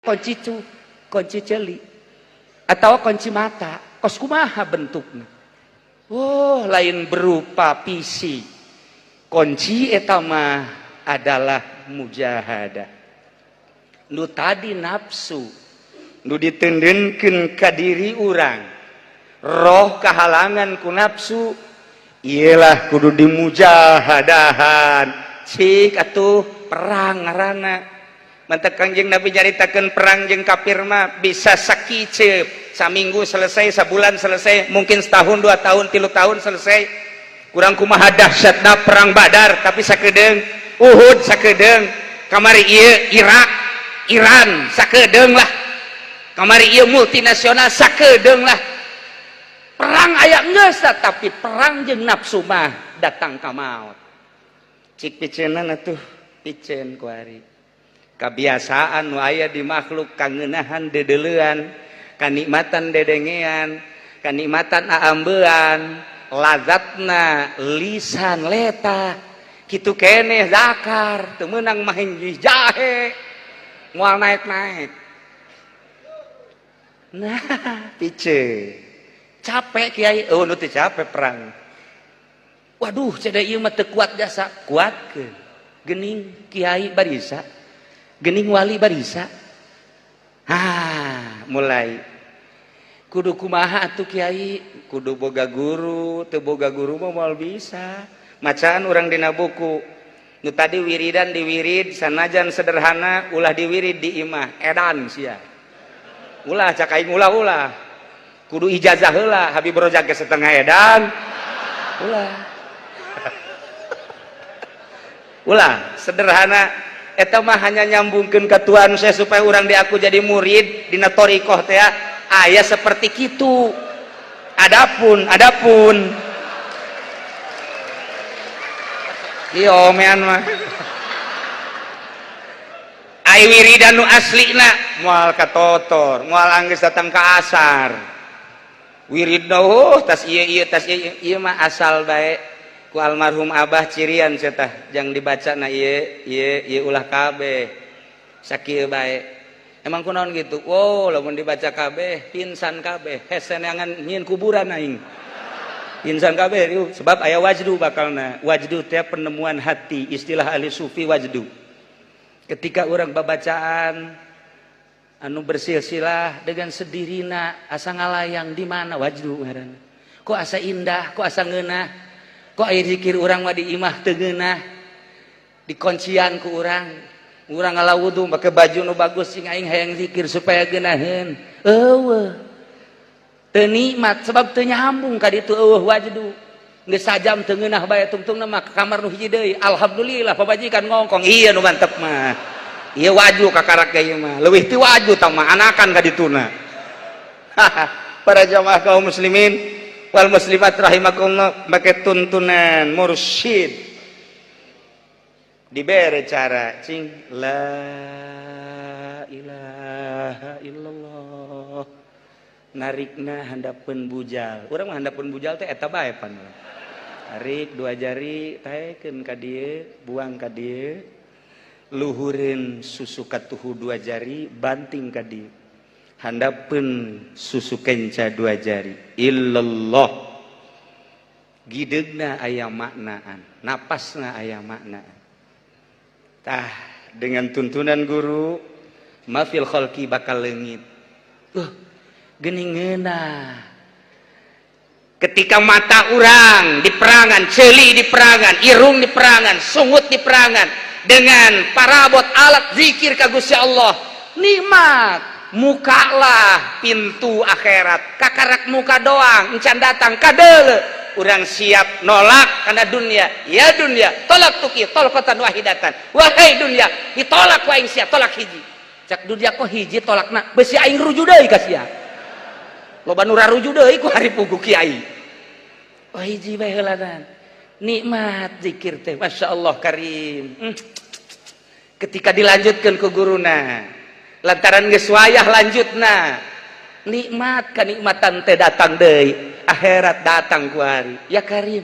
Kunci cu, kunci ceuli atau kunci mata, kos kumaha bentukna? Oh, lain berupa fisik. Kunci eta mah adalah mujahadah. Nu tadi nafsu nu ditendenkeun ka diri urang, roh kahalangan ku nafsu, iyalah kudu dimujahadahan. Cik atuh, perang ngaranna. Mantak Kangjeng Nabi nyaritakeun perang jeung kafir mah bisa sakiceup, saminggu selesai, sabulan selesai, mungkin setahun, 2 tahun, 3 tahun selesai. Kurang kumaha dahsyatna perang Badar, tapi sakedeung. Uhud sakedeung. Kamari ieu Irak, Iran sakedeung lah. Kamari ieu multinasional sakedeung lah. Perang aya geus, tapi perang jeung nafsu mah datang ka maut. Cik piceunan atuh, piceun kuari kebiasaan nu aya di makhluk, kangeunahan dedeleuan, kanikmatan dedengean, kanikmatan aambean, lazatna lisan leta kitu keneh. Zakar teu meunang mah jahe, moal naik-naik. Nah, piceun capek, Kiai. Oh, nu teu capek perang. Waduh, ceda ieu mah teu kuat jasa. Kuatkeun. Gening kiai barisa, gening wali barisa. Ah, mulai kudu kumaha atuh, Kiai? Kudu boga guru. Teu boga guru mah moal bisa. Macaan urang dina buku. Nu tadi wiridan diwirid sanajan sederhana, ulah diwirid di imah, edan sia. Ulah, cak aing, ulah, ulah. Kudu ijazah heula. Habib Rozak ge setengah edan. Ulah, ulah. Sederhana eta mah hanya nyambungkeun ka Tuhan saya supaya urang diaku jadi murid dina thoriqoh teh aya seperti kitu. Adapun, adapun ieu omean mah, ai wiridan nu aslina moal katotor, moal anggeus datang ka asar wiridna. Oh, tas ieu, ieu tas ieu, ieu mah asal bae. Ku almarhum abah cirian tah jang dibaca na ieu, ieu, ieu, ulah kabeh, sakieu bae. Emang kunaon gitu? Wow, lamun dibaca kabeh pingsan kabeh, hese neangan nyieun kuburan aing, pingsan kabeh yuk. Sebab aya wajdu bakalna. Wajdu teh penemuan hati, istilah ahli sufi wajdu. Ketika orang babacaan anu bersilsilah dengan sedirina asa ngalayang di mana, wajdu ngaranna. Kok asa indah, kok asa ngeunah, kok air zikir urang mah di imah teu ngeunah, dikuncian ku urang. Urang ngala wudu make baju nu bagus, sing aing hayang zikir supaya geunaheun. Eueuh, teu nikmat sebab teu nyambung ka ditu, eueuh wajdu. Geus sajam teu ngeunah bae, tungtungna mah ka kamar nu hiji deui. Alhamdulillah pamajikan ngongkong, iya nu mantep mah ieu, waju kakarak ieu mah leuwih ti waju tah mah, anakan ka dituna. Para jamaah kaum muslimin wal muslimat rahimakumullah, make tuntunan mursyid, dibere cara cing la ilaha illallah, narikna handapeun bujal. Urang mah handapeun bujal teh eta bae pan. Tarik dua jari, taekeun ka dieu, buang ka dieu, luhureun susu katuhu dua jari, banting ka dieu, handapeun susu kenca dua jari, illallah. Gideugna aya maknaan, napasna aya maknaan. Tah, dengan tuntunan guru, mafil khalqi bakal leungit. Geuning ngeunah ketika mata urang di perangan, ceuli di perangan, irung di perangan, sungut di perangan dengan parabot alat zikir ka Gusti Allah, nikmat. Mukalah pintu akhirat, kakarak muka doang encan datang kadele. Urang siap nolak karena dunia. Ya dunia, tolak tuki tolkotan wahidatan. Wahai dunia, ditolak ku aing, siap tolak hiji. Cak dunia, kok hiji tolakna? Besi aing ruju deui ka sia. Loba nu raruju deui ku hari pugu kiai. Oh, hiji bae heulanan. Nikmat zikir teh, Masya Allah karim. Ketika dilanjutkan ke guruna, lantaran geus wayah lanjutna, nikmat kenikmatan teh datang deui, akhirat datang ku hari. Ya karim,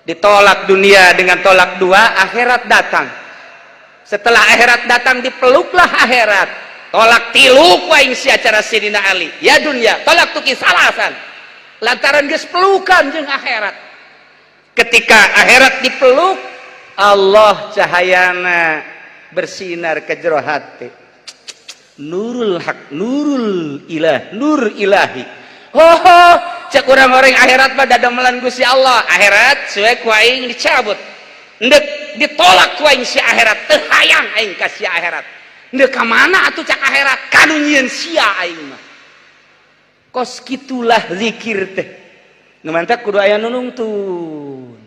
ditolak dunia dengan tolak dua, akhirat datang. Setelah akhirat datang, dipeluklah akhirat. Talak tilu ku aing sia cara Sidina Ali. Ya dunya, talaqtuki salasan. Lantaran geus pelukan jeung akhirat. Ketika akhirat dipeluk, Allah cahayana bersinar ke jero hati. Nurul haq, nurul ilah, nur ilahi. Ho ho, cek urang-orang akhirat mah dadamelan Gusti Allah. Akhirat suwe ku aing dicabut. Ndek ditolak ku aing si akhirat, teu hayang aing ka si akhirat. Ndek ka mana atuh cak akhirat? Kanu nyieun sia aing mah. Kos kitulah zikir teh. Nu mantak kudu aya nu nungtun.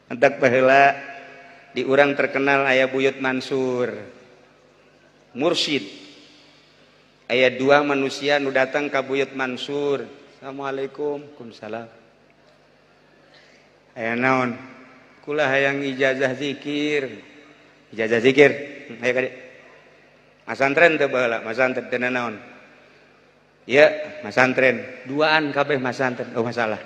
Mantak baheula di urang terkenal aya Buyut Mansur. Mursyid. Aya dua manusia nu datang ka Buyut Mansur. Assalamualaikum. Waalaikumsalam. Aya naon? Kula hayang ijazah zikir. Ijazah zikir. Ayo ka dieu. Masantren teu baheula, masantren teu naon. Iya, masantren. Duaan kabeh masantren. Oh, masalah.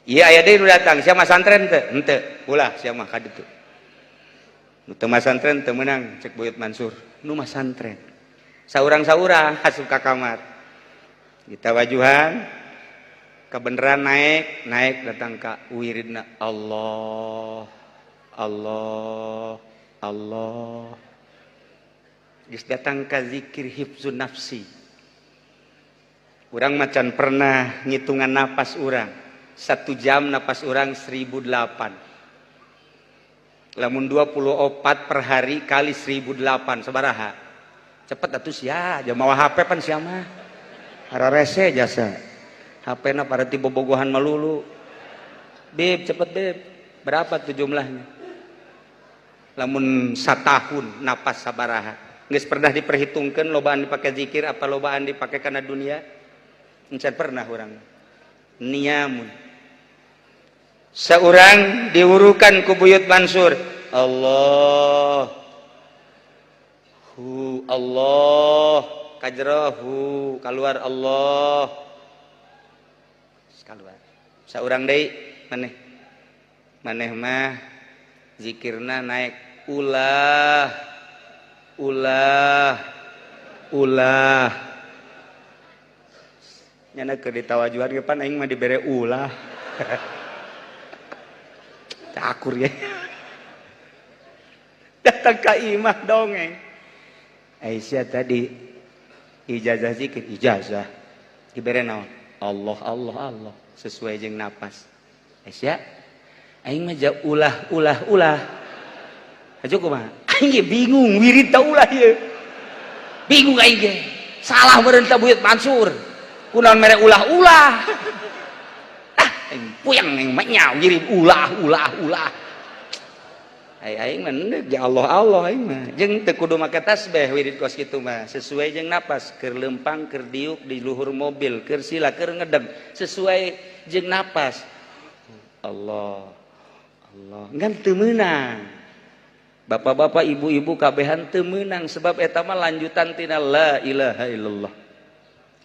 Iya, aya deui nu datang, sia masantren teu? Henteu. Ulah sia mah ka ditu. Nu teu masantren teu meunang cek Buyut Mansur. Nu masantren. Saurang-saurang asup ka kamar. Kita wajuhan kebenaran naik, naik datang ka wiridna Allah, Allah, Allah. Geus datang ka zikir hifzun nafsi. Urang macan pernah ngitungan napas urang. Satu jam napas urang 1008. Lamun 24 per hari kali 1008 sabaraha? Cepet atuh sia, jam mawa HP pan sia mah. Hararese jasa. HP na pareti bobogohan melulu. Beb, cepet beb. Berapa tuh jumlahnya? Lamun satahun napas sabaraha? Geus pernah diperhitungkan lobaan dipakai zikir apa lobaan dipakai karena dunia? Encan pernah urang. Niamun. Seorang diwurukan ku Buyut Mansur. Allah. Hu Allah kajrohu keluar Allah. Keluar. Seorang deui maneh. Maneh mah zikirna naik ulah ulah ulah. Nyana keur ditawajuhan ge pan aing mah dibere ulah. Akur ya. Datang ka imah dongeng. Aisyah tadi ijazah zikir, ijazah. Dibere naon? Allah Allah Allah sesuai jeung napas. Aisyah, aing mah ja ulah ulah ulah. Aja kumaha? Aing ge bingung wirid ta ulah ieu. Bingung aing ge. Salah meureun ta Buyut Mansur. Kunaon mere ulah-ulah. Ah, aing puyeng aing mah nya wirid ulah ulah ulah. Ai aing mah endek ya Allah Allah aing mah. Jeung teu kudu make tasbih wirid kos kitu mah, sesuai jeung napas, keur leumpang, keur diuk di luhur mobil, keur sila, keur ngedem, sesuai jeung napas. Allah Allah ngan teu meunang. Bapak-bapak, ibu-ibu kabehan teu meunang sebab eta mah lanjutan tina la ilaha illallah.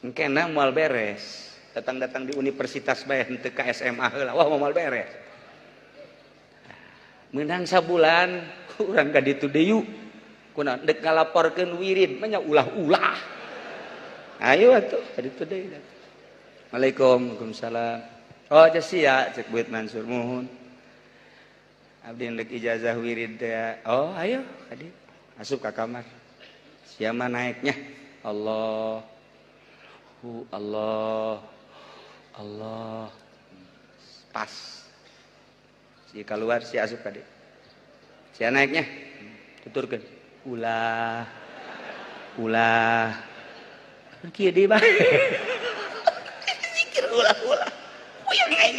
Engkena moal beres. Datang-datang di universitas bae henteu ka SMA heula, wah moal beres. Menang sabulan urang ka ditu deui. Kunaon dek ngalaporkeun wirid mah nya ulah-ulah. Ayo atuh ka ditu deui. Assalamualaikum, waalaikumsalam. Oh, sia cek Buyut Mansur muhun. Abdi ndek ijazah wirid teh. Oh, ayo ka dieu. Asup ka kamar. Sia mah naiknya. Allah. Hu Allah. Allah. Pas. Si keluar si asup ka dieu. Sia naiknya. Tuturkeun. Ulah. Ulah. Kieu deui bae. Zikir ulah-ulah. Puyeng aing.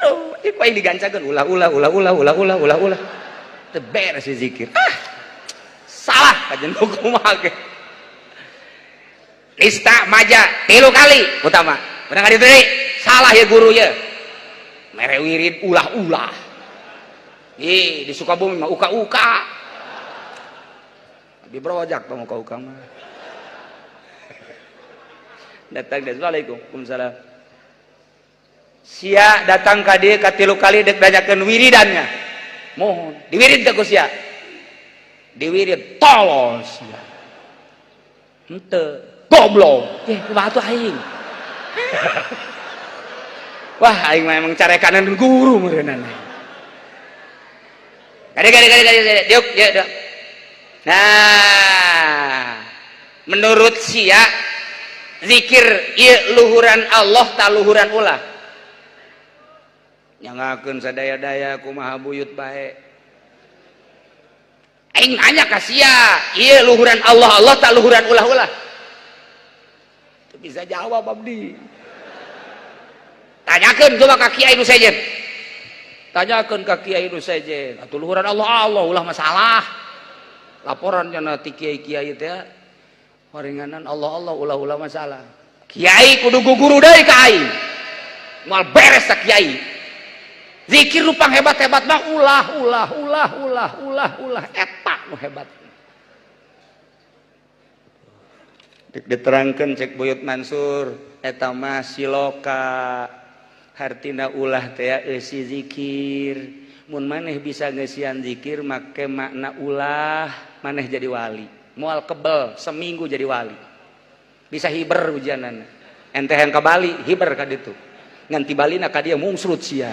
Aduh, ieu ku aing digancakeun ulah ulah ulah ulah ulah ulah ulah ulah. Teu beres si zikir. Ah. Salah kajen kumaha ge. Nista maja tilu kali utama. Bener ka ditu? Salah ya guru ya. Mere wirid ulah-ulah. Ih, di Sukabumi mah uka-uka. Di brojak tong uka-uka mah. Datang dan Assalamualaikum. Waalaikumsalam. Sia datang ka dieu ka tilu kali dek nanyakeun wiridannya. Mohon diwirid teh ku sia. Diwirid tolol sia. Henteu, goblok. Eh, kumaha tuh aing? Wah, aing mah emang carekanan guru meureunana. Gade gade gade gade diuk diuk diuk. Nah, menurut sia zikir ieu luhuran Allah ta luhuran ulah. Nyangakeun sadaya-daya kumaha buyut bae. Aing nanya ka sia, ieu luhuran Allah Allah ta luhuran ulah-ulah? Teu bisa jawab abdi. Tanyakeun coba ka kiai nu sejen. Tanyakeun ka kiai nu sejen. Atuh luhuran Allah Allah ulah masalah. Laporan cenah ti kiai-kiai teh horenganan Allah Allah ulah-ulah masalah. Kiai kudu guguru deui ka aing. Moal beres ta kiai. Zikir nu panghebat-hebat mah ulah ulah ulah ulah ulah ulah eta nu hebat. Dek diterangkeun cek Buyut Mansur eta mah siloka. Hartina ulah teh eusi zikir. Mun maneh bisa ngeusian zikir make makna ulah, maneh jadi wali. Moal kebel seminggu jadi wali. Bisa hiber ujianana. Ente yang ka Bali hiber ka ditu. Ngan ti Balina ka dieu mungsrut sia.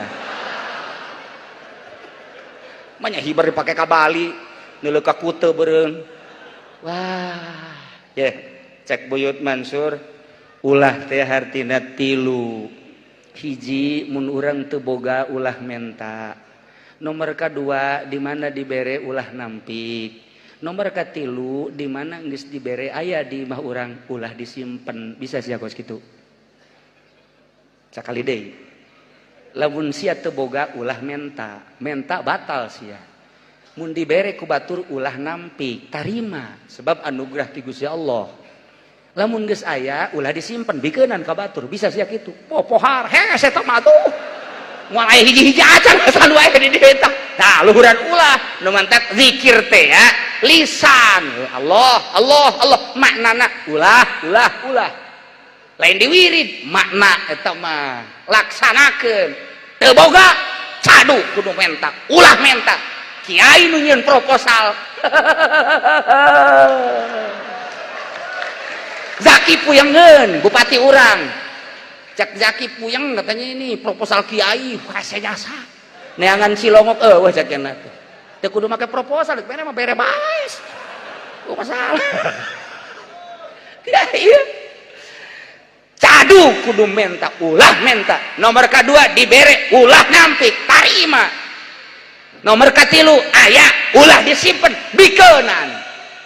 Manya hiber dipake ka Bali, neuleuh ka Kute beureum. Wah, ye, cek Buyut Mansur ulah teh hartina tilu. Hiji mun urang teu boga ulah menta. Nomor kadua di mana dibere ulah nampik. Nomor katilu di mana geus dibere aya di imah urang ulah disimpen. Bisa sia kos kitu. Sakali deui. Lamun sia teu boga ulah menta, menta batal sia. Mun dibere ku batur ulah nampik, tarima sebab anugerah ti Gusti Allah. Lamun geus aya ulah disimpen bikeunan ka batur, bisa sia kitu. Popohar hese eta mah atuh. Moal aya hiji-hiji acan asal wae di dieu eta. Tah luhuran ulah nu mantak zikir teh ya lisan Allah Allah Allah maknana ulah ulah ulah. Lain diwirid makna eta mah laksanakeun. Teu boga cadu kudu menta, ulah menta. Kiai nu nyieun proposal. Zaki Puyengeun bupati urang. Cek Zaki Puyeng katanya ini proposal kiai hese jasa. Neangan Cilongok eueuh cek cenah teh. Teu kudu make proposal, bere mah bere bae. Oh masalah. Kiai ieu. Cadu kudu menta, ulah menta. Nomor kedua dibere ulah nampik, tarima. Nomor katilu aya ulah disimpen, bikeunan.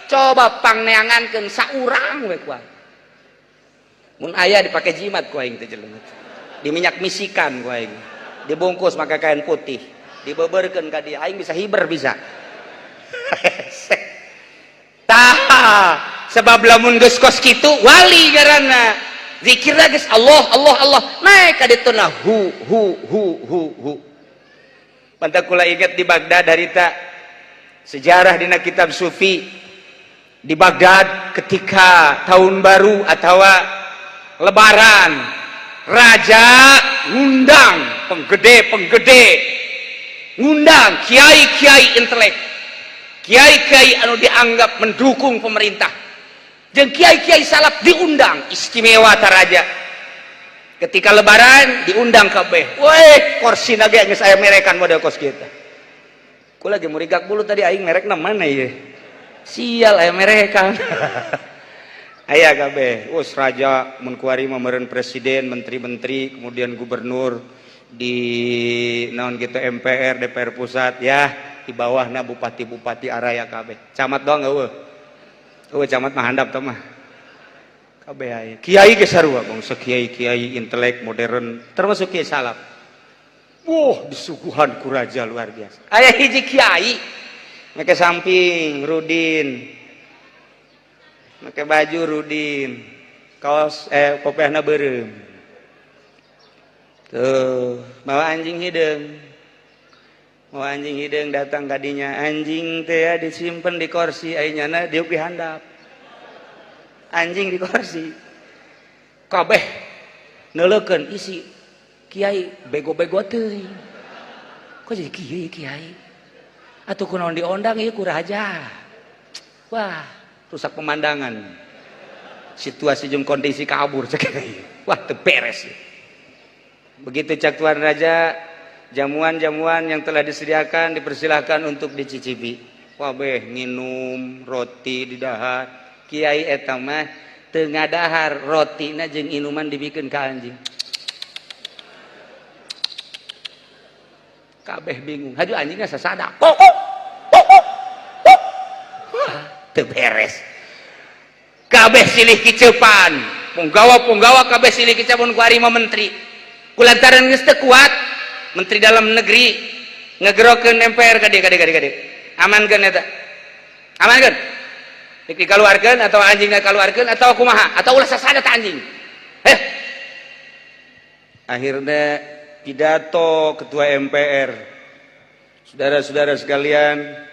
Coba pangneangankeun saurang we ku aing. Mun aya dipake jimat ku aing teh jelema. Diminyak misikan ku aing. Dibungkus make kain putih, dibeberkeun ka dia, aing bisa hiber bisa. Tah, sebab lamun geus kos kitu wali ngaranna. Zikirna geus Allah Allah Allah, naik ka ditu na hu hu hu hu hu. Pantak kula inget di Baghdad harita sejarah dina kitab sufi di Baghdad ketika tahun baru atau lebaran, raja ngundang penggede-penggede, ngundang kiai-kiai intelek, kiai-kiai anu dianggap mendukung pemerintah, jeung kiai-kiai salaf diundang istimewa ta raja. Ketika lebaran diundang kabeh, weh kursi ge geus aya merekan model kos kita. Ku lagi murigak bulu tadi aing merekna mana ieu? Sial aya merekan. Aya kabeh, us raja mun kuari mah meureun presiden, menteri-menteri, kemudian gubernur di naon gitu MPR, DPR pusat ya, di bawahna bupati-bupati araya kabeh. Camat doang eueuh. Eueuh camat mah handap teh mah. Kabeh aya. Kiai ge sarua bangsa kiai-kiai intelek modern termasuk kiai salaf. Wah, disuguhan ku raja luar biasa. Aya hiji kiai make samping rudin. Make baju rudin, kaos kopiahna beureum. Tuh, bawa anjing hideung. Bawa anjing hideung datang ka dinya, anjing teh disimpen di kursi, ai nyana diuk di handap. Anjing di kursi. Kabeh neuleukeun isi kiai bego-bego teuing. Kok jadi kieu kiai? Atuh kunaon diondang ieu ku raja. Wah, rusak pemandangan, situasi jeung kondisi kabur cek. Wah, teu beres. Begitu cak tuan raja, jamuan-jamuan yang telah disediakan dipersilahkan untuk dicicipi. Wabeh nginum, roti didahar. Kiai eta mah teu ngadahar, rotina jeung inuman dibikeun ka anjing. Kabeh bingung, haju anjingna sasada kok kok kok kok. Teu beres. Kabeh silih kiceupan, punggawa-punggawa kabeh silih kiceupan ku ari menteri. Kulantaran geus teu kuat, menteri dalam negeri ngegerokeun MPR ka dieu, ka dieu, ka dieu. Amankeun eta, amankeun, dikaluarkeun atau anjingna kaluarkeun atau kumaha atau ulah sasada ta anjing. Akhirnya pidato ketua MPR, saudara-saudara sekalian,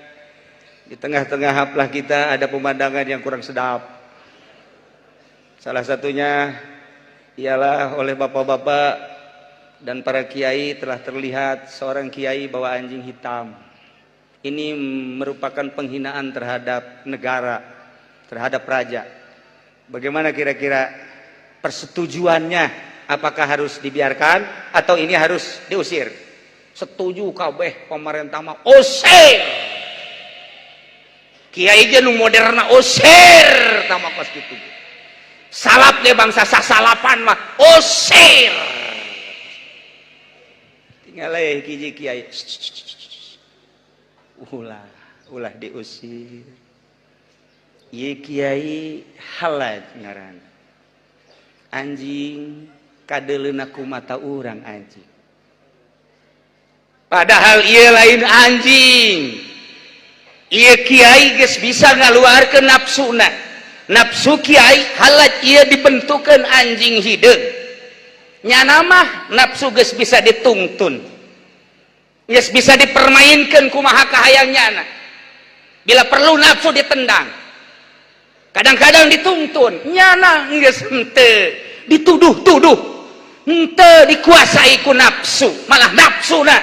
di tengah-tengah haflah kita ada pemandangan yang kurang sedap. Salah satunya ialah oleh bapak-bapak dan para kiai telah terlihat seorang kiai bawa anjing hitam. Ini merupakan penghinaan terhadap negara, terhadap raja. Bagaimana kira-kira persetujuannya? Apakah harus dibiarkan atau ini harus diusir? Setuju kabeh pemerintah mah usir. Kiai ge nu moderna usir tah mah kos kitu. Salap deh bangsa sasalapan mah usir. Tinggal hiji kiai, ulah, ulah diusir. Ieu kiai Halaj ngaran. Anjing kadeuleuna ku mata urang anjing, padahal ieu lain anjing. Ieu kiai geus bisa ngaluarkeun nafsuna. Nafsu kiai Halaj ieu dibentukeun anjing hideung. Nyana mah nafsu geus bisa ditungtun, geus bisa dipermainkan kumaha kahayang nyana. Bila perlu nafsu ditendang, kadang-kadang dituntun. Nyana geus henteu dituduh-tuduh, henteu dikuasai ku nafsu, malah nafsuna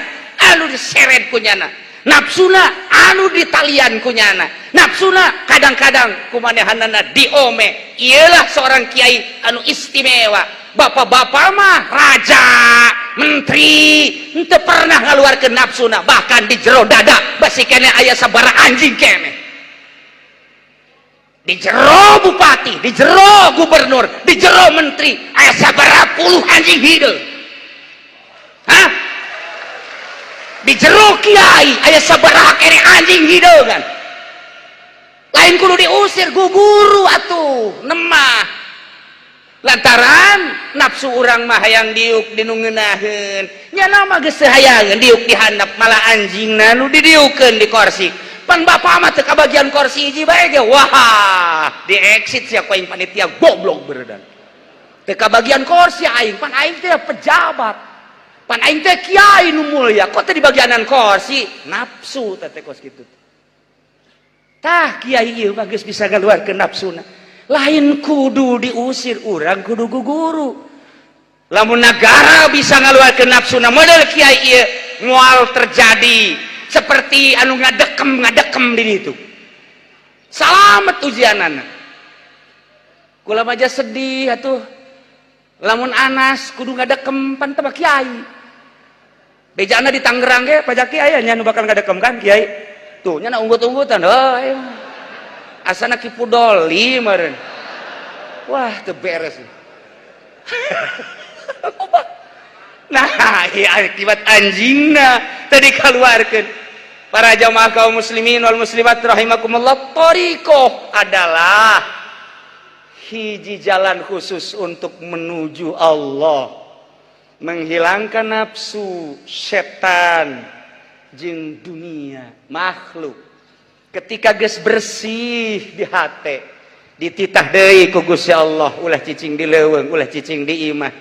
anu diseret ku nyana, nafsuna anu ditalian ku nyana, nafsuna kadang-kadang kumanehanana diome. Iyalah seorang kiai anu istimewa. Bapak-bapak mah raja, menteri henteu pernah ngaluarkeun nafsuna, bahkan di jero dada basi keneh aya sabara anjing keneh. Di jero bupati, di jero gubernur, di jero menteri aya sabara puluh anjing hideung. Hah? Di jero kiai aya sabaraha keneh anjing hideung kan? Lain kudu diusir, guguru atuh nemah. Lantaran nafsu urang mah hayang diuk di nu ngeunaheun, nya mah geus hayangeun diuk di handap, malah anjingna nu didiukeun di kursi. Pan bapak mah teu kabagian kursi hiji bae ge, wah, di exit sia ku aing, panitia goblok beredan. Teu kabagian kursi aing, pan aing teh pejabat, pan aing teh kiai nu mulia, kok teu dibagianan kursi? Nafsu teh kos kitu. Tah, kiai ieu mah geus bisa ngaluarkeun nafsuna. Lain kudu diusir, urang kudu guguru. Lamun negara bisa ngaluarkeun nafsuna model kiai ieu, moal terjadi seperti anu ngadekem ngadekem di ditu. Salamet ujianana. Kula aja sedih atuh lamun Anas kudu ngadekem, pan teu kiai. Bejana di Tangerang ge pajak kiai nya nu bakal ngadekem kan kiai. Tuh nya unggut-unggutan, oh asana Ki Pudoli meureun. Wah, teu beres. Nah, iya, akibat anjingna tadi keluarkan. Para jamaah kaum muslimin wal muslimat rahimakumullah, thariqoh adalah hiji jalan khusus untuk menuju Allah, menghilangkan nafsu, setan jeung dunia makhluk. Ketika geus bersih di hate, dititah deui ku Gusti Allah, ulah cicing di leuweung, ulah cicing di imah.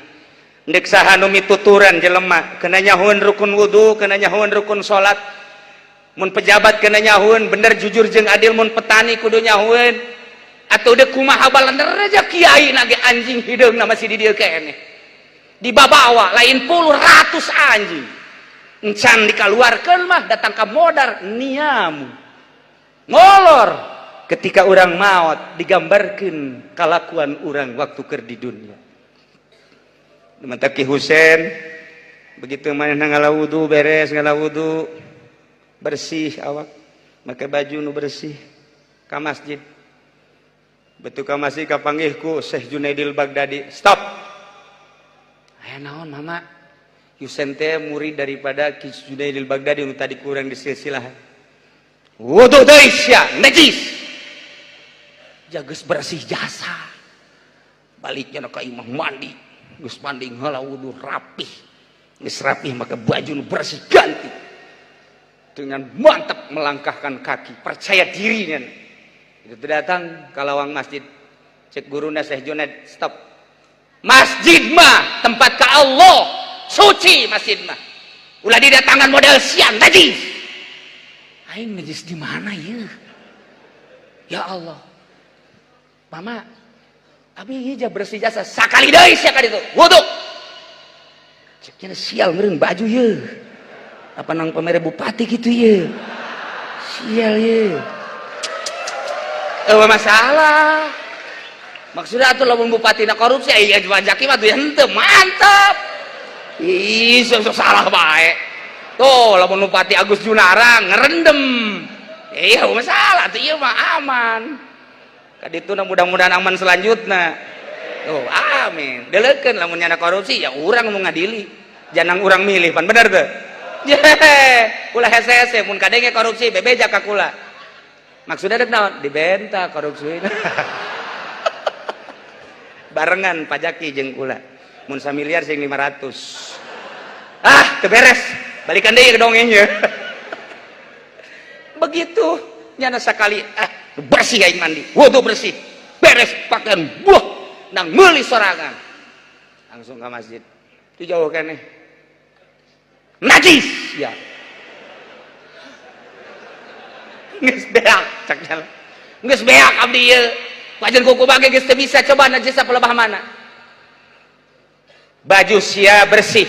Ndek saha nu mituturan jelema kena nyahueun rukun wudu, kena nyahueun rukun salat. Mun pejabat kena nyahueun bener, jujur jeung adil, mun petani kudu nyahueun. Atau dek kumaha balander aja kiai nage anjing hideungna masih di dieu keneh, dibabawa lain puluh, ratus anjing. Encan dikaluarkeun mah datang ka modar niamu ngolor. Ketika orang maut digambarkan kalakuan orang waktu keur di dunia. Mata Ki Husen begitu mana ngala wudu, beres ngala wudu, bersih awak, make baju nu bersih, ka masjid. Betul, ka masjid kapanggih ku Syekh Junaidil Baghdadi. "Stop." "Aya naon, Mama?" Husen teh murid daripada Ki Junaidil Baghdadi nu tadi kurang di silsilah. "Wudu deui sia, najis." Jages bersih jasa, baliknya ka imah, mandi. Geus mandi, ngala wudu, rapih. Geus rapih, maka baju nu bersih, ganti dengan mantap, melangkahkan kaki, percaya dirinya itu. Datang ke lawang masjid, cek guruna Syekh Junaid, "Stop. Masjid mah tempat ke Allah, suci. Masjid mah ulah didatangan model sia, najis." "Aing najis di mana ya? Ya Allah, Mama, abi ieu bersih jasa." "Sakali deui sia ka ditu wudu." Ceknya, "Sial meureun baju ye, apa nang pamere bupati gitu ye, sial ye." Eh, masalah maksudnya atuh lamun bupati na korupsi, iya Jaki mah tuh henteu mantap. Ih, sok salah bae tuh. Lamun Bupati Agus Junara ngerendem, iya masalah tuh. Iya mah aman kadituna, mudah-mudahan aman selanjutnya. Oh, amin. Deleukeun, lamun nyana korupsi ya urang mau ngadili, jangan urang milih pan. Bener tuh. Ye, ulah hese-hese mun kadenge korupsi bebeja ka kula. Maksudnya dek naon? Dibenta korupsi. Barengan pajaki jeung kula. Mun samiliar sing 500. Ah, teu beres. Balikan deui ke dongengnya. Begitu nyana sakali, ah, bersih aing mandi, wudu bersih, beres pakaian, buah nang meuli sorangan. Langsung ke masjid. Itu jauh keneh. "Najis ya." "Geus beak," cak nyala. "Geus beak abdi ieu. Wajan kuku bage geus teu bisa, coba najis apa lebah mana?" Baju sia bersih,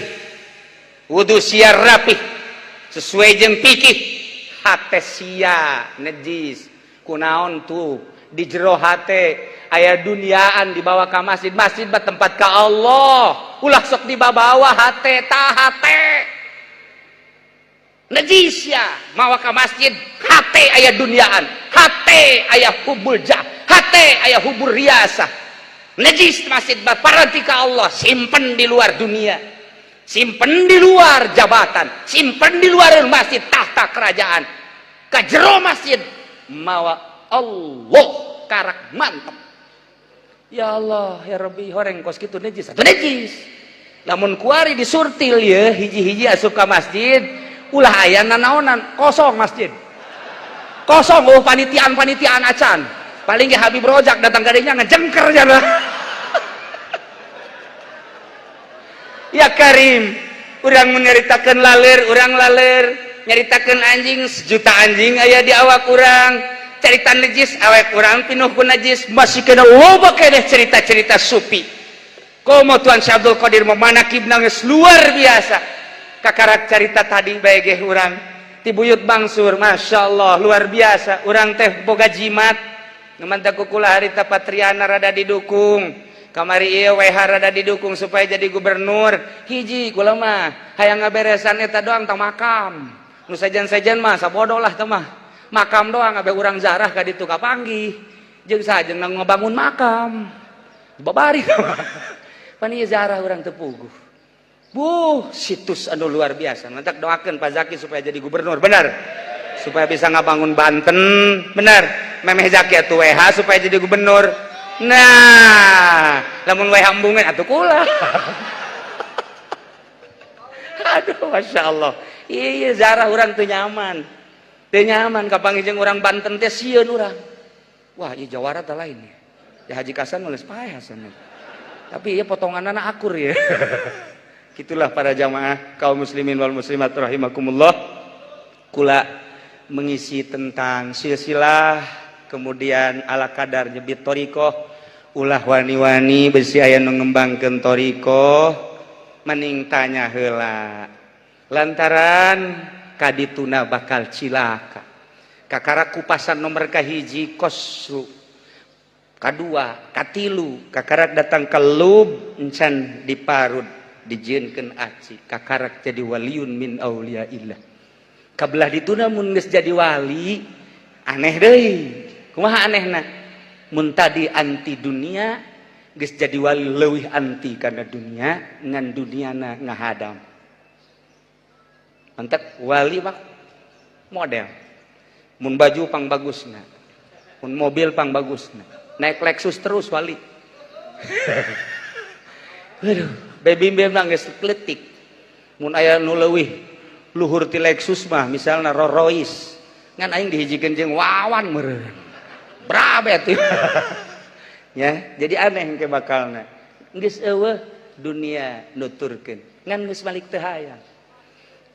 wudu sia rapih, sesuai jeung fikih, hate sia najis. Kunaon tuh? Di jero hate aya duniaan dibawa ke masjid. Masjid mah tempat ka Allah, ulah sok dibawa hate. Tah, hate najis ya mawa ka masjid. Hate aya duniaan, hate aya hubul jah, hate aya hubur riasa, najis. Masjid mah paranti ka Allah, simpen di luar dunia, simpen di luar jabatan, simpen di luar masjid, tahta kerajaan. Ka jero masjid mawa Allah, karak mantep. Ya Allah, ya Rabbi, horeng kos kitu najis atuh najis. Lamun kuari disurtil ya hiji-hiji asup ka masjid, ulah aya nanaonan, kosong masjid, kosong. Oh, panitiaan-panitiaan acan, paling ge Habib Rojak datang kadinya ngejengker jana. Ya Karim, urang menyeritakan laler, urang laler nyaritakan anjing, sejuta anjing aya di awak urang. Cerita najis, awak urang pinuh ku najis, masih kena loba keneh cerita-cerita sufi. Komo Tuan Syekh Abdul Qadir memanakib nangis luar biasa. Kakarak cerita tadi bae ge urang ti buyut bangsur, Masya Allah, luar biasa. Urang teh boga jimat nu mantap kukula harita. Patriana rada didukung kamari ieu, WH rada didukung supaya jadi gubernur. Hiji kula mah hayang ngaberesan eta doang tah, makam. Nu sejen-sejen mah sabodo lah teh mah, makam doang. Abe urang zarah ka ditu kapanggih jeung sajeng ngebangun makam babari. Pan ieu zarah urang teu puguh. Buh, situs anu luar biasa. Mantak doakeun Pak Zaki supaya jadi gubernur, benar, supaya bisa ngabangun Banten, benar. Memeh Zaki atuh WH supaya jadi gubernur. Nah, lamun WH embungeun atuh kula. Aduh, Masya Allah. Iya, zarah urang teu nyaman, teu nyaman kapanggih jeung urang Banten teh sieun urang. Wah, ieu Jawara teh lain ya. Haji Kasan mah geus paeh Hasan, tapi ieu potonganna akur ya. Itulah para jamaah kaum muslimin wal muslimat rahimakumullah. Kula mengisi tentang silsilah, kemudian ala kadar nyebit thoriqoh. Ulah wani-wani besi aya nu ngembangkeun thoriqoh, mending tanya heula, lantaran kadituna bakal cilaka. Kakara kupasan nomor kahiji kosru, kadua, katilu, kakarak datang ke lub encan diparud, dijieunkeun aci, kakarak jadi waliun min auliyaillah. Kabelah dituna mun geus jadi wali aneh deui. Kumaha anehna? Mun tadi anti dunia, geus jadi wali leuwih anti kana dunia, ngan duniana ngahadam. Mantap, wali mah model mun baju pang bagusna, mun mobil pang bagusna, naik Lexus terus wali. Aduh, baby memang geus kletik. Mun aya nu leuwih luhur ti Lexus mah, misalna Rolls Royce, ngan aing dihijikeun jeung Wawan meureun brabet ya. Jadi aneh ke bakalna geus eueuh dunia nuturkeun, ngan geus balik teu hayang.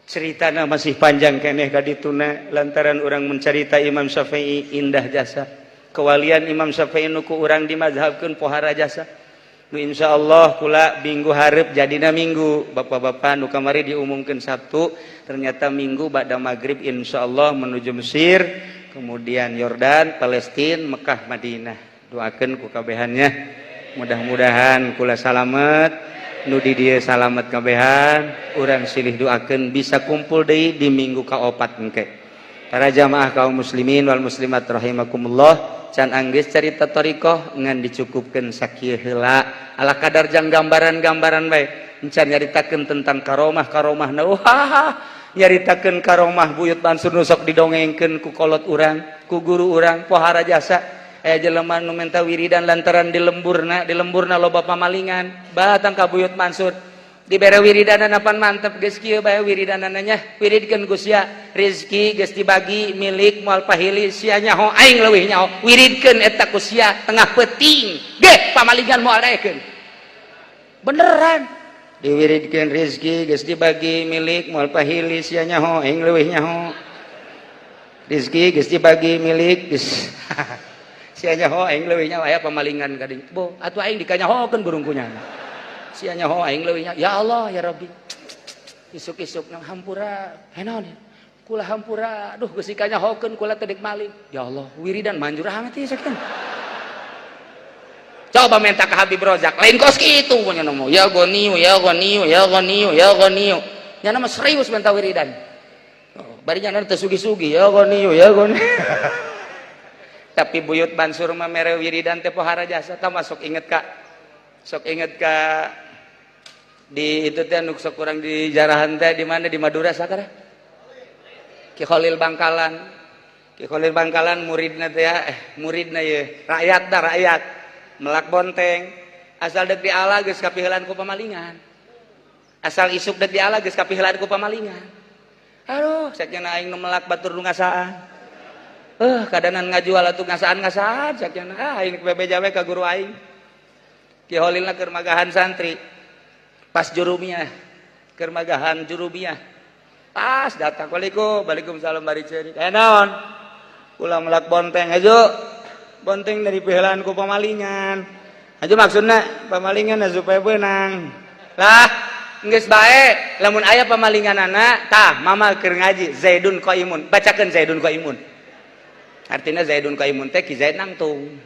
Ceritana masih panjang keneh kadituna, lantaran orang mencerita Imam Syafi'i indah jasa kewalian Imam Syafi'i nu ku urang dimazhabkeun pohara jasa. Nu insyaallah kula minggu hareup jadina minggu, bapak-bapak nu kamari diumumkeun Sabtu, ternyata minggu ba'da maghrib insyaallah menuju Mesir, kemudian Yordan, Palestina, Mekah, Madinah. Doakeun ku kabehannya, mudah-mudahan kula salamet, nu di dieu salamet kabehan. Urang silih doakeun bisa kumpul deui di minggu kaopat engke. Para jamaah kaum muslimin wal muslimat rahimakumullah, can anggeus carita thariqah, ngan dicukupkeun sakieu heula, ala kadar jang gambaran-gambaran bae. Encan nyaritakeun tentang karomah-karomah. Nah, wah, nyaritakeun karomah Buyut Mansur nu sok didongengkeun ku kolot urang, ku guru urang, pohara jasa. Aya jelema nu minta wiridan lantaran di lemburna loba pamalingan. Batang ka Buyut Mansur, dibere wiridanan apan mantep, geus kieu bae wiridanana nya, wiridkeun ku sia, rezeki geus dibagi milik moal pahili, sia nyaho aing leuwih nyaho, wiridkeun eta ku sia tengah peuting ge pamalingan moal daekeun. Beneran diwiridkeun, rezeki geus dibagi milik moal pahili, sia nyaho aing leuwih nyaho, rezeki geus dibagi milik geus sia nyaho aing leuwih nyaho, aya pamalingan ka dinya bo atuh aing dikanyahokeun burung kunyana, sia nyaho aing leuwih nyaho. Ya Allah ya Rabbi, isuk-isuk nang hampura naon kula hampura, aduh, geus dikanyahokeun kula teh dek maling. Ya Allah, wiridan manjur amat ieu sakitu. Coba minta ke Habib Rozak, lain kos kitu punya nomo ya goniu ya goniu ya goniu ya goniu, nya nama serius minta wiridan. Oh, bari nya teu sugi-sugi ya goniu ya goniu. Tapi Buyut Mansur mah mere wiridan teh pohara jasa. Tah, masuk inget ka, sok inget ka di itu teh nu sok kurang di jarahan teh di mana, di Madura sakara Ki Khalil Bangkalan. Ki Khalil Bangkalan muridna teh ya, muridna ye rakyat dah, rakyat melak bonteng, asal dek diala geus kapiheulaan ku pamalingan, asal isuk dek diala geus kapiheulaan ku pamalingan. Aduh, sakyana aing nu melak batur nu ngasaan, kadanan ngajual atuh ngasaan-ngasaan sakyana. Ah, aing bebeja we ka guru aing. Ki Khalilna keur magahan santri pas jurumiyah, keur magahan jurumiyah, pas datang, "Waalaikum, waalaikumsalam," bari ceurik, "Eh, naon?" "Kula melak bonteng aja, bonteng dari piheulaan ku pamalingan aja." Maksudna pamalingan supaya beunang lah. Geus bae, lamun aya pamalinganana tah mama keur ngaji Zaidun qaimun, bacakeun Zaidun qaimun. Artinya Zaidun qaimun teh Ki Zaid nangtung.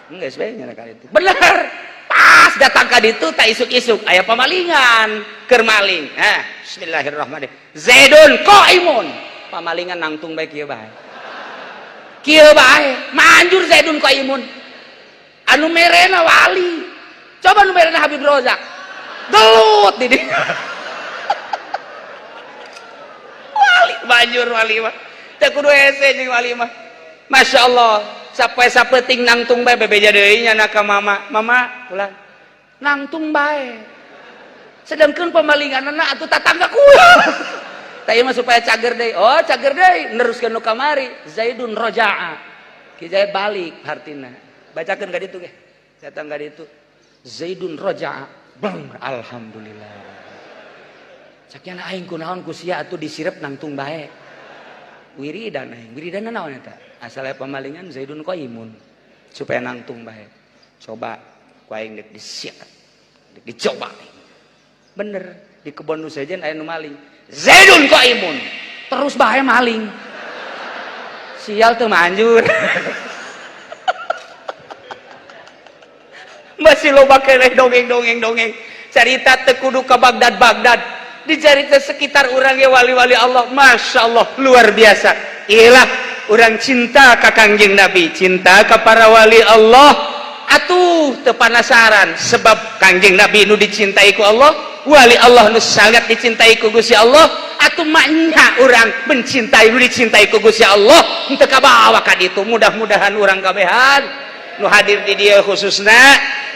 Geus bae nya ka itu bener. Pas datang ka ditu tak isuk-isuk aya pamalingan keur maling. Ah, bismillahirrahmanirrahim, Zaidun qaimun, pamalingan nangtung bae kieu bae, kieu bae, manjur Zaidun qaimun. Anu merena wali, coba nu merena Habib Rozak gelut di dinya. Wali manjur, wali mah teu kudu hese jeung wali mah. Masya Allah, sampai sapeting nangtung bae. Bebeja deui nya ka mama, "Mama, ulah nangtung bae." Sedangkan pemalinganna atuh tatangga kula. Tah, ieu mah supaya cager deui. Oh, cager deui, neruskeun nu kamari, Zaidun roja'a, Ki Zaid balik hartina, bacakeun ka ditu ge, datang ka ditu, Zaidun roja'a, bang, alhamdulillah. Sakiana aing kunaon ku sia atuh disirep nangtung bae. Wiridan aing, wiridan naon eta? Asal aya pamalingan Zaidun qaimun supaya nangtung bae. Coba ku aing dek disiap, dek dicoba. Bener, di kebon nu sejen aya nu maling. Zaidun qaimun. Terus bae maling. Sial tuh manjur. Masih loba keneh dongeng-dongeng dongeng. Carita teu kudu ka Baghdad Baghdad. Dicarita sekitar urang ge wali-wali Allah, Masya Allah luar biasa. Iyalah urang cinta ka Kangjeng Nabi, cinta ka para wali Allah. Atuh teu panasaran sebab Kangjeng Nabi nu dicintai ku Allah, wali Allah nu sangat dicintai ku Gusti Allah. Atuh maknya urang mencintai nu dicintai ku Gusti Allah, henteu kabawa ka ditu. Mudah-mudahan urang kabehan nu hadir di dieu khususna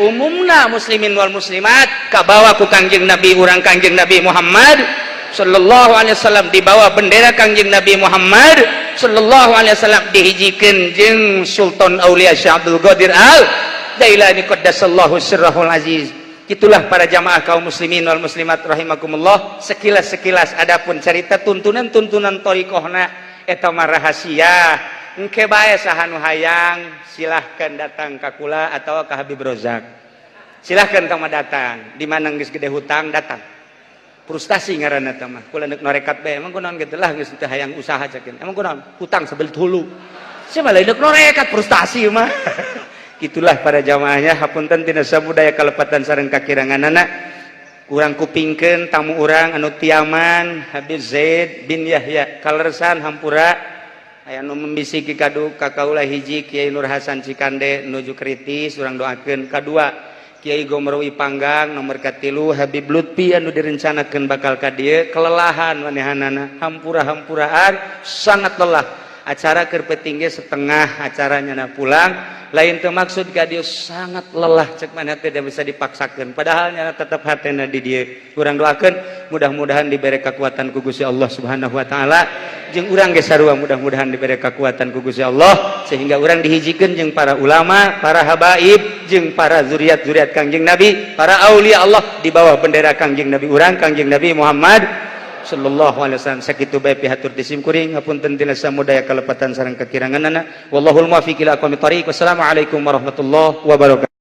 umumna muslimin wal muslimat kabawa ku Kangjeng Nabi urang, Kangjeng Nabi Muhammad sallallahu alaihi wasallam, dibawa bendera Kangjeng Nabi Muhammad sallallahu alaihi wasallam, dihijikeun jeung Sultan Aulia Syekh Abdul Qadir Al Jailani qaddasallahu sirrahul aziz. Itulah para jamaah kaum muslimin wal muslimat rahimakumullah, sekilas-sekilas. Adapun cerita tuntunan-tuntunan thoriqohna eta mah rahasia. Engke bae saha nu hayang silahkan datang ka kula atau ka Habib Rozak. Silahkan kamu datang. Di mana geus gede hutang datang. Frustasi ngaranna teh mah. Kula neuk norekat bae, emang kunaon kitu lah geus teu hayang usaha cakeun. Emang kunaon? Hutang sabelit hulu. Sia mah lain neuk norekat, frustasi mah. Itulah para jamaahnya, hapunten tina sabudaya kalepatan sareng kakiranganana. Kurang kupingkeun tamu urang anu tiaman, Habib Zaid bin Yahya kaleresan. Hampura aya nu membisiki kadu ka kaula. Hiji, Kiai Nur Hasan Cikande nuju kritis, urang doakeun. Kadua, Kiai Gomrowi Panggang. Nomor katilu, Habib Lutfi anu direncanakeun bakal ka dieu, kelelahan manehanana, hampura-hampuraan, sangat lelah. Acara keur peuting ge setengah acaranya na pulang. Lain teu maksud ka dieu, sangat lelah cek maneh, tidak bisa dipaksakeun, padahal nya tetep hatena di dieu. Urang doakeun mudah-mudahan dibere kekuatan ku Gusti Allah Subhanahu wa taala, jeung urang ge sarua mudah-mudahan dibere kekuatan ku Gusti Allah sehingga urang dihijikeun jeung para ulama, para habaib, jeung para zuriat-zuriat Kangjeng Nabi, para aulia Allah di bawah bendera Kangjeng Nabi urang, Kangjeng Nabi Muhammad sallallahu alaihi wasallam. Sakitu bae pihatur ti simkuring, hapunten tina samudaya kalepatan sareng kakiranganana. Wallahul muwaffiq ila aqwamit thariq. Wassalamualaikum warahmatullahi wabarakatuh.